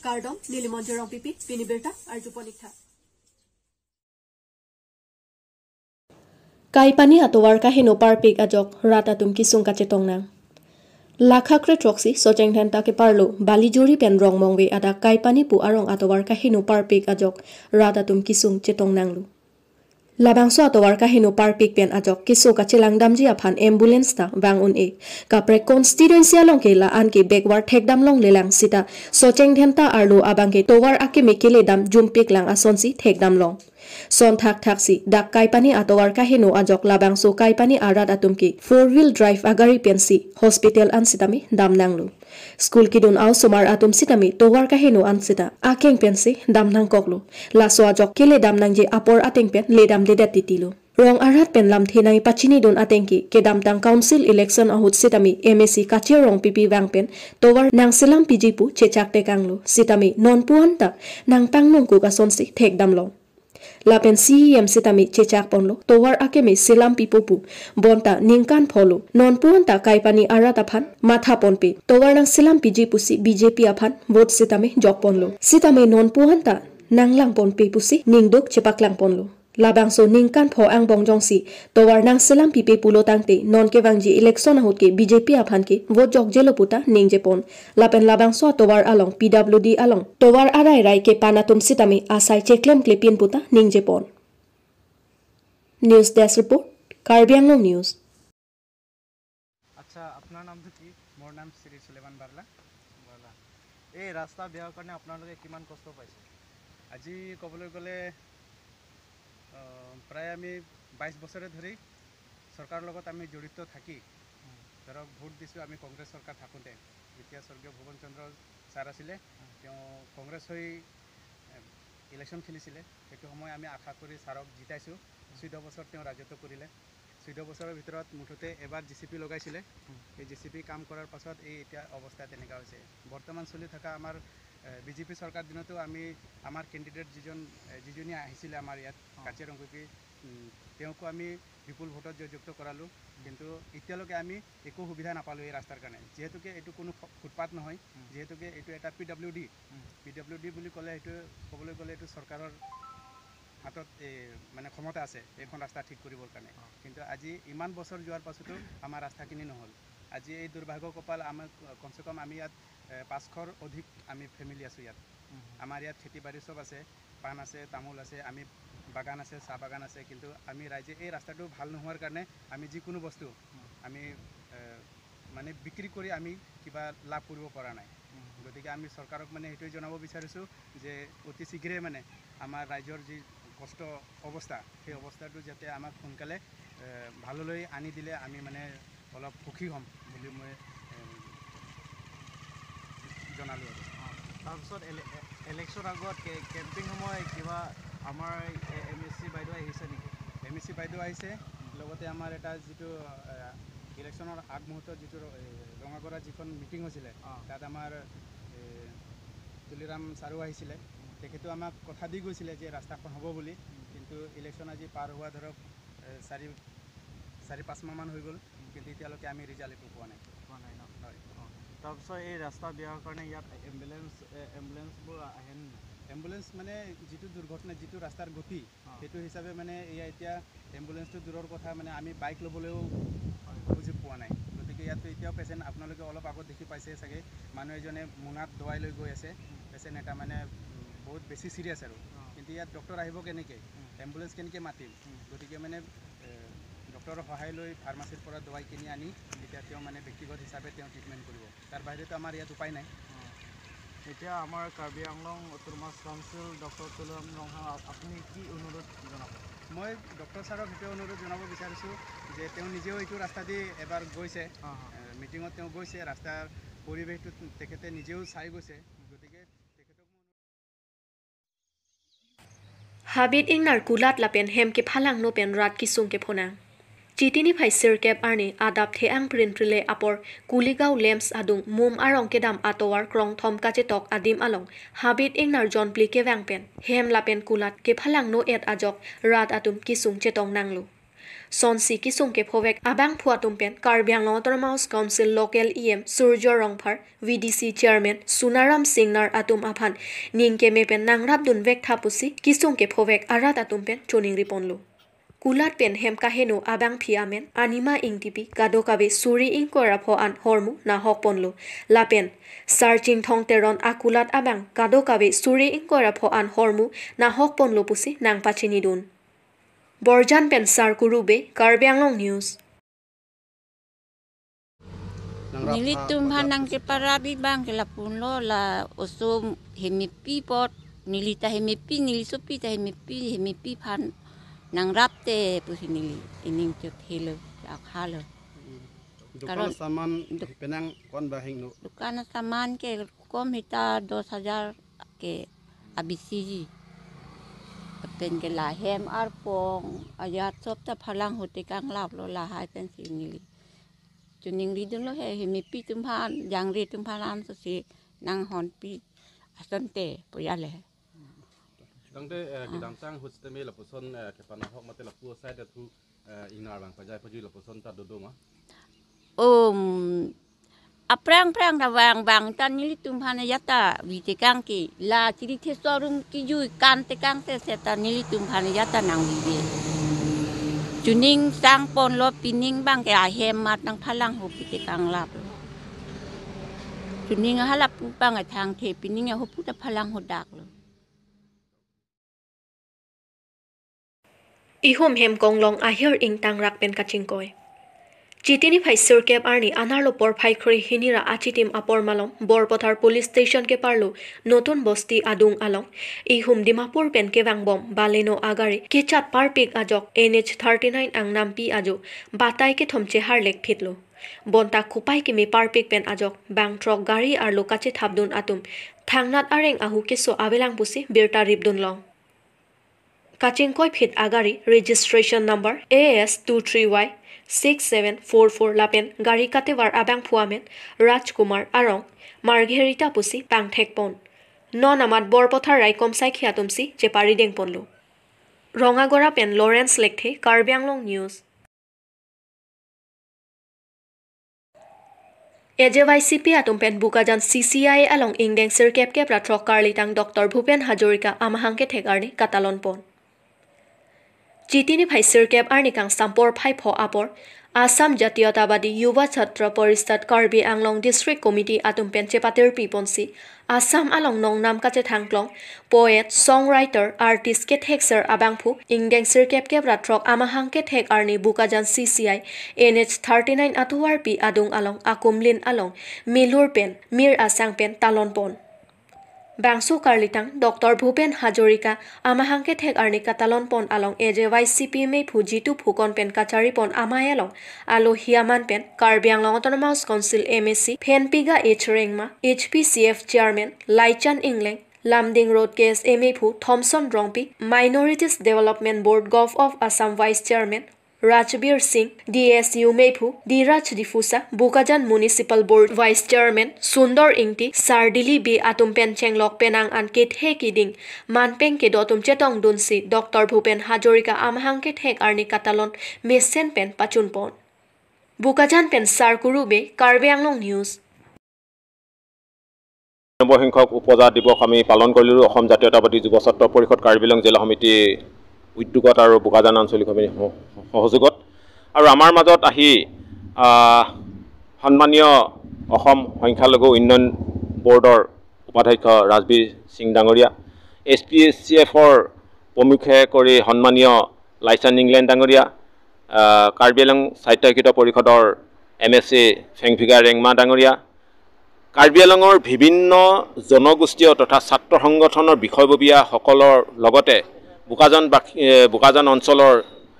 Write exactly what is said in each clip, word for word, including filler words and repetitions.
Kardom, neli Monjir Rongpipi, pini birta arjuponik tha. Kaipani atovar kaheno parpik ajok rat atum kesung kachetong nang. Lakha kre throksi Socheng Dhenta keparlo Balijuri pen Rongmongve adak Kaipani pu arong atovar kaheno parpik ajok rat atum kesung chetong nanglo. Labangso atovar kaheno parpik pen ajok keso kachelang damji aphan ambulance ta vang un-e. Kaprek constituency along ke la-an ke backward thekdam longlelang sita Socheng Dhenta arlo abang ke tovar akeme keledam jumpik lang asonsi thekdam long. Son thakthak si dak Kaipani atovar kaheno ajok labangso Kaipani arat atum ke four wheel drive agari pensi hospital an sitame dam nanglo. School kedun a-osomar atum sitame tovar kaheno an sita akeng pensi dam nangkoklo. Laso ajok keledam nangji apor ateng pen ledamdedet titilo. Rong arat pen lamthe nangpachinidun ateng ke kedamtang council election ahut sitame M A C Kachir Rongpipi vang pen tovar nangselam piji pu chechak tekanglo. Sitame nonpu anta nangpangnungkuk asonsi thekdam long. Lapen C E M sitame chechak ponlo, tovar akeme selam pipo pu. Bonta ningkan pholo. Nonpu anta Kaipani arat aphan matha ponpe. Tovar nangselam piji pusi B J P aphan vote sitame jok ponlo. Sitame nonpu anta nanglang ponpe pusi ningduk chepaklang ponlo. Labangso ningkan pho angbong jongsi tovar nangselam pipe pulo tangte non kevangji election ahut ke B J P aphan ke vote jokjelo puta ningje pon. Lapen labangso atovar along P W D along tovar arairai kepan atum sitame asai cheklem klepin puta ningje pon. News Desk Report, Karbi Anglong News. আচ্ছা, আপোনাৰ নামটো কি? মোৰ নাম শ্ৰী চুলেমান বাৰলা। বাৰলা। এই ৰাস্তা বেয়াৰ কাৰণে আপোনালোকে কিমান কষ্ট পাইছে? আজি ক'বলৈ গ'লে, আহ, প্ৰায় আমি বাইছ বছৰে ধৰি চৰকাৰৰ লগত আমি জড়িত থাকি, উম। ধৰক, ভোট দিছোঁ আমি কংগ্ৰেছ চৰকাৰ থাকোঁতে। যেতিয়া স্বৰ্গীয় ভুৱন চন্দ্ৰ ছাৰ আছিলে, উম। তেওঁ কংগ্ৰেছ হৈ, এ, ইলেকশ্যন খেলিছিলে। সেইটো সময় আমি আশা কৰি ছাৰক জিতাইছোঁ। উম। চৈধ্য বছৰ তেওঁ ৰাজত্ব কৰিলে। চৈধ্য বছৰৰ ভিতৰত মুঠতে এবাৰ জি চি পি লগাইছিলে। উম। এই জি চি পি কাম কৰাৰ পাছত এই এতিয়া অৱস্থা তেনেকুৱা হৈছে। বৰ্তমান চলি থকা আমাৰ, এ, বি জে পি চৰকাৰ দিনতো আমি, আমাৰ কেণ্ডিডেট যিজন, এ, যিজনী আহিছিলে আমাৰ ইয়াত, অ। কাৰ্বি আংলং পি পি, উম, তেওঁকো আমি বিপুল ভোটত জয়যুক্ত কৰালোঁ। উম। কিন্তু এতিয়ালৈকে আমি একো সুবিধা নাপালোঁ এই ৰাস্তাৰ কাৰণে। যিহেতুকে এইটো কোনো ফ-, ফুটপাথ নহয়, উম। যিহেতুকে এইটো এটা পি ডাব্লিউ ডি। উম। পি ডাব্লিউ ডি বুলি ক'লে সেইটো, ক'বলৈ গ'লে এইটো চৰকাৰৰ হাতত এই মানে ক্ষমতা আছে এইখন ৰাস্তা ঠিক কৰিবৰ কাৰণে। অ। কিন্তু আজি ইমান বছৰ যোৱাৰ পাছতো আমাৰ ৰাস্তাখিনি নহ'ল। আজি এই দুৰ্ভাগ্য কপাল, আমাৰ কমচে কম আমি ইয়াত, এ, পাঁচশৰ অধিক আমি ফেমিলি আছোঁ ইয়াত। উম। আমাৰ ইয়াত খেতি বাৰী চব আছে, পাণ আছে, তামোল আছে, আমি বাগান আছে, চাহ বাগান আছে, কিন্তু আমি ৰাইজে এই ৰাস্তাটো ভাল নোহোৱাৰ কাৰণে আমি যিকোনো বস্তু উম। আমি, এ, মানে বিক্ৰী কৰি আমি কিবা লাভ কৰিব পৰা নাই। উম। গতিকে আমি চৰকাৰক মানে সেইটোৱে জনাব বিচাৰিছোঁ যে অতি শীঘ্ৰে মানে আমাৰ ৰাইজৰ যি কষ্ট অৱস্থা, সেই অৱস্থাটো যাতে আমাক সোনকালে, এ, ভাললৈ আনি দিলে আমি মানে অলপ সুখী হ'ম বুলি মই, এ, জনালোঁ আৰু। অ, তাৰপিছত ইলে-, এ-, ইলেকশ্যন আগত কে-, কেম্পিং সময় কিবা আমাৰ এ-, এম এ চি বাইদেউ আহিছে নেকি? এম এ চি বাইদেউ আহিছে, উম। লগতে আমাৰ এটা যিটো, এ, ইলেকশ্যনৰ আগমুহূৰ্তত যিটো ৰ-, এ, ৰঙাগড়াত যিখন মিটিং হৈছিলে, অ। তাত আমাৰ, এ, তুলিৰাম ছাৰো আহিছিলে। উম। তেখেতেও আমাক কথা দি গৈছিলে যে ৰাস্তাখন হ'ব বুলি। উম। কিন্তু ইলেকশ্যন আজি পাৰ হোৱা ধৰক, এ, চাৰি, চাৰি পাঁচ মাহমান হৈ গ'ল, উম। কিন্তু এতিয়ালৈকে আমি ৰিজাল্ট একো পোৱা নাই। পোৱা নাই ন? হয়। অ। তাৰপিছত এই ৰাস্তা বেয়াৰ কাৰণে ইয়াত এম্বুলেন্স, এ, এম্বুলেন্সবোৰ আহে নে নাই? এম্বুলেন্স মানে যিটো দুৰ্ঘটনা, যিটো ৰাস্তাৰ গতি, অ। সেইটো হিচাপে মানে এয়া এতিয়া এম্বুলেন্সটো দূৰৰ কথা, মানে আমি বাইক ল'বলৈও হয়। সুযোগ পোৱা নাই। গতিকে ইয়াততো এতিয়াও পেচেণ্ট আপোনালোকে অলপ আগত দেখি পাইছে চাগে, মানুহ এজনে মোনাত দৱাই লৈ গৈ আছে। উম। পেচেণ্ট এটা মানে, উম, বহুত বেছি ছিৰিয়াছ আৰু। অ। কিন্তু ইয়াত ডক্টৰ আহিব কেনেকে? উম। এম্বুলেন্স কেনেকে মাতিম? উম। গতিকে মানে, এ, ডক্টৰৰ সহায় লৈ ফাৰ্মাচীৰ পৰা দৱাই কিনি আনি এতিয়া তেওঁ মানে ব্যক্তিগত হিচাপে তেওঁ ট্ৰিটমেণ্ট কৰিব। তাৰ বাহিৰেতো আমাৰ ইয়াত উপায় নাই। অ। এতিয়া আমাৰ Karbi Anglong autonomous council doctor Tuliram Ronghang, আ-, আপুনি কি অনুৰোধ জনাব? মই ডক্টৰ ছাৰক সেইটোৱে অনুৰোধ জনাব বিচাৰিছোঁ যে তেওঁ নিজেও এইটো ৰাস্তা দি এবাৰ গৈছে, অ, অ। এ, মিটিঙত তেওঁ গৈছে, ৰাস্তাৰ পৰিৱেশটো তেখেতে নিজেও চাই গৈছে। গতিকে তেখেতক মই Habit ingnar kulat lapen hem kephalangno pen rat kesung kephonang. Chiti niphai sirkep arni adap the-ang prinprile apor Kuligaon LAMPS adung mum arong kedam atovar krongthom kachetok adim along Habit ingnar jonphli kevang pen hem lapen kulat kephalangno-et ajok rat atum kesung chetong nanglo. Sonsi kesung kephovek abangphu atum pen Karbi Anglong Autonomous Council Local E M Surjo Rongphar, V D C Chairman Sunaram Singnar atum aphan ning keme pen nangrapdun vektha pusi kesung kephovek arat atum pen choningri ponlo. Kulat pen hem kaheno abangpi amen Anima Ingtipi kadokave suri ingkoi ra pho an hormu nahok ponlo. Lapen Sarching Thong Teron akulat abang kadokave suri ingkoi ra pho an hormu nahok ponlo pusi nangpachinidun. Borjan pen Sarkuru Bey, Karbi Anglong News. Nelitum aphan nangcheparap abang ke lapunlo, la oso hemepi apot, neli ta hemepi, neli sopi ta hemepi, hemepi aphan nangrap te pusi neli ining chot helo, akhalo. Dukan karon saman duk- penang kon ba hingno? Dukan saman ke kom hita dos hajar ke abisiji. Pen ke la hem arpong ajat sop ta phalang hote kanglaplo, lahai pensi neli choningridunlo he, hemepi atum aphan, jangre atum aphan anso si nanghonpi asonte pu ya le. Tangte, eh, kedamtang ahut sitame lapuson, eh, kepanahok mate lapu asai ta thu, eh, ingnar abang pajai pajui lapuson ta dodo ma? Um, aphrang phrang ta vang vang ta nelitum aphan ajat ta vi tekang ke, la chiri the showroom kejui kan tekang se se ta nelitum aphan ajat ta nangvive. Chuning sang ponlo, pining abang ke ahem mat nangphalang hopi te kanglaplo. Chuning hala pu abang athang the, pining ahupu ta phalang hodaklo. Ihum hem konglong ahir ingtangrak pen kachingkoi. Chiti niphai sirkep arni anerlo porphai kre hini ra achitim apor malom Borpathar Police Station keparlo Notun Bosti adung along ihum Dimapur pen kevangbom Baleno agari kechat parpik ajok N H thirty-nine angnampi ajo batai kethom cheharlek phitlo. Bonta kopai keme parpik pen ajok bang throk gari arlo kachethapdun atum thangnat areng ahu keso avelang pusi birta ripdunlong. Kachingkoi phit agari registration number A S two three Y six seven four four lapen gari katevar abangphu amen Rajkumar arong Margherita pusi pangthek pon. Non amat Borpathar raikom saikhi atumsi chepari deng ponlo. Rongagora pen Lawrence Lekthe, Karbi Anglong News. A J Y C P atum pen Bokajan C C I along ingdeng sirkep kep ra throk karlitang Doctor Bhupen Hazarika amahang kethek arni katalon pon. Chiti niphai sirkep arni kangsam porphai pho apor Assam Jatiyatabadi Yuva Chhatra Parishad Karbi Anglong District Committee atum pen chepatirpi ponsi Assam along nongnam kachethangklong poet, songwriter, artist kethekser abangphu ingdeng sirkep kep ra throk amahang kethek arni Bokajan C C I N H thirty-nine atovarpi adung along akumlin along milur pen mir asang pen talon pon. Bangso karlitang Doctor Bhupen Hazarika amahang kethek arni katalon pon along A J Y C P mephu Jitu Phukan pen kachari pon amei along alohi aman pen Karbi Anglong Autonomous Council M A C Phenpiga H Rengma, H P C F Chairman Laichan Engleng, Lumding Road K S A mephu Thomson Rongpi, Minorities Development Board Govt of Assam Vice Chairman Rajbir Singh, D S U mephu Dhiraj D'Souza, Bokajan Municipal Board Vice Chairman Sundor Ingti, Sardili Bey atum pen chenglok penang an kethe kiding manpeng kedo atum chetongdunsi Doctor Bhupen Hazarika amahang kethek arni katalon mesen pen pachun pon. Bokajan pen Sarkuru Bey, Karbi Anglong News. Number সংখ্যক উপজা দিৱস আমি পালন কৰিলোঁ অসম জাতীয়তাবাদী যুৱ ছাত্ৰ পৰিষদ কাৰ্বি আংলং জিলা সমিতিৰ উদ্যোগত আৰু বোকাজান আঞ্চলিক সমিতিৰ সহ-, সহযোগত। আৰু আমাৰ মাজত আহি, আহ, সন্মানীয় অসম সংখ্যালঘু উন্নয়ন বৰ্ডৰ উপাধ্যক্ষ ৰাজবীৰ সিং ডাঙৰীয়া, এছ পি চি এফৰ প্ৰমুখে কৰি সন্মানীয় লাইচান ইংলেণ্ড ডাঙৰীয়া, আহ, কাৰ্বি আংলং স্বায়ত্তশাসিত পৰিষদৰ এম এ চি ফেংফিগা ৰেংমা ডাঙৰীয়া, কাৰ্বি আংলঙৰ বিভিন্ন জনগোষ্ঠীয় তথা ছাত্ৰ সংগঠনৰ বিষয়ববীয়াসকলৰ লগতে বোকাজান বাসী, এ, বোকাজান অঞ্চলৰ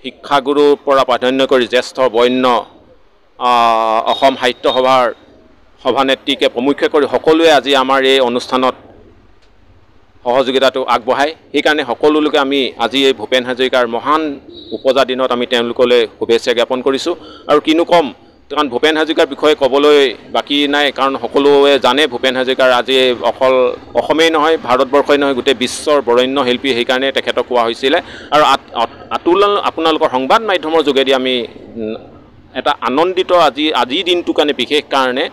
শিক্ষাগুৰুৰ পৰা প্ৰাধান্য কৰি জ্যেষ্ঠ বৰেণ্য, আ, অসম সাহিত্য সভাৰ সভানেত্ৰীকে প্ৰমুখ্যে কৰি সকলোৱে আজি আমাৰ এই অনুষ্ঠানত সহযোগিতাটো আগবঢ়ায়। সেইকাৰণে সকলো লোকে আমি আজি এই ভূপেন হাজৰিকাৰ মহান উপজা দিনত আমি তেওঁলোকলৈ শুভেচ্ছা জ্ঞাপন কৰিছোঁ। আৰু কিনো ক'ম, কাৰণ ভূপেন হাজৰিকাৰ বিষয়ে ক'বলৈ বাকী নাই, কাৰণ সকলোৱে জানে ভূপেন হাজৰিকাৰ আজি অকল অসমেই নহয়, ভাৰতবৰ্ষই নহয়, গোটেই বিশ্বৰ বৰেণ্য শিল্পী, সেইকাৰণে তেখেতক কোৱা হৈছিলে। আৰু আত- আত- আতুল আপোনালোকৰ সংবাদ মাধ্যমৰ যোগেদি আমি উম, এটা আনন্দিত আজি, আজিৰ দিনটো কাৰণে বিশেষ কাৰণে,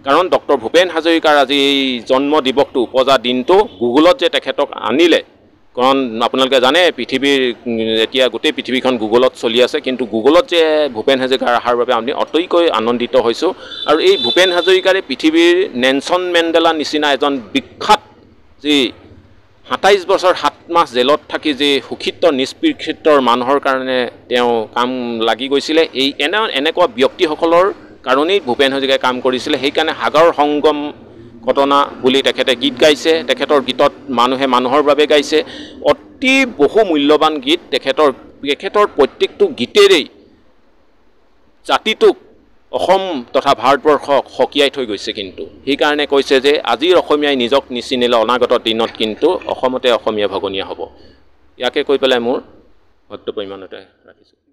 কাৰণ ডক্টৰ ভূপেন হাজৰিকাৰ আজি এই জন্ম দিৱসটো উপজা দিনটো গুগলত যে তেখেতক আনিলে, কাৰণ আপোনালোকে জানে পৃথিৱীৰ উম, এতিয়া গোটেই পৃথিৱীখন গুগলত চলি আছে, কিন্তু গুগলত যে ভূপেন হাজৰিকাৰ অহাৰ বাবে আপুনি অতিকৈ আনন্দিত হৈছোঁ। আৰু এই ভূপেন হাজৰিকাৰে পৃথিৱীৰ নেলছন মেণ্ডেলা নিচিনা এজন বিখ্যাত, যি সাতাইছ বছৰ সাত মাহ জেলত থাকি যি শোষিত নিষ্পীড়িতৰ মানুহৰ কাৰণে তেওঁ কাম লাগি গৈছিলে, এই এনে এনেকুৱা ব্যক্তিসকলৰ কাৰণেই ভূপেন হাজৰিকাই কাম কৰিছিলে। সেইকাৰণে সাগৰ সংগম ঘটনা বুলি তেখেতে গীত গাইছে। তেখেতৰ গীতত মানুহে মানুহৰ বাবে গাইছে। অতি বহু মূল্যৱান গীত। তেখেতৰ তেখেতৰ প্ৰত্যেকটো গীতেৰেই জাতিটোক, অসম তথা ভাৰতবৰ্ষক সকীয়াই থৈ গৈছে। কিন্তু সেইকাৰণে কৈছে যে আজিৰ অসমীয়াই নিজক নিচিনিলে অনাগত দিনত কিন্তু অসমতে অসমীয়া ভগনীয়া হ'ব। ইয়াকে কৈ পেলাই মোৰ বক্তব্য ইমানতে ৰাখিছোঁ।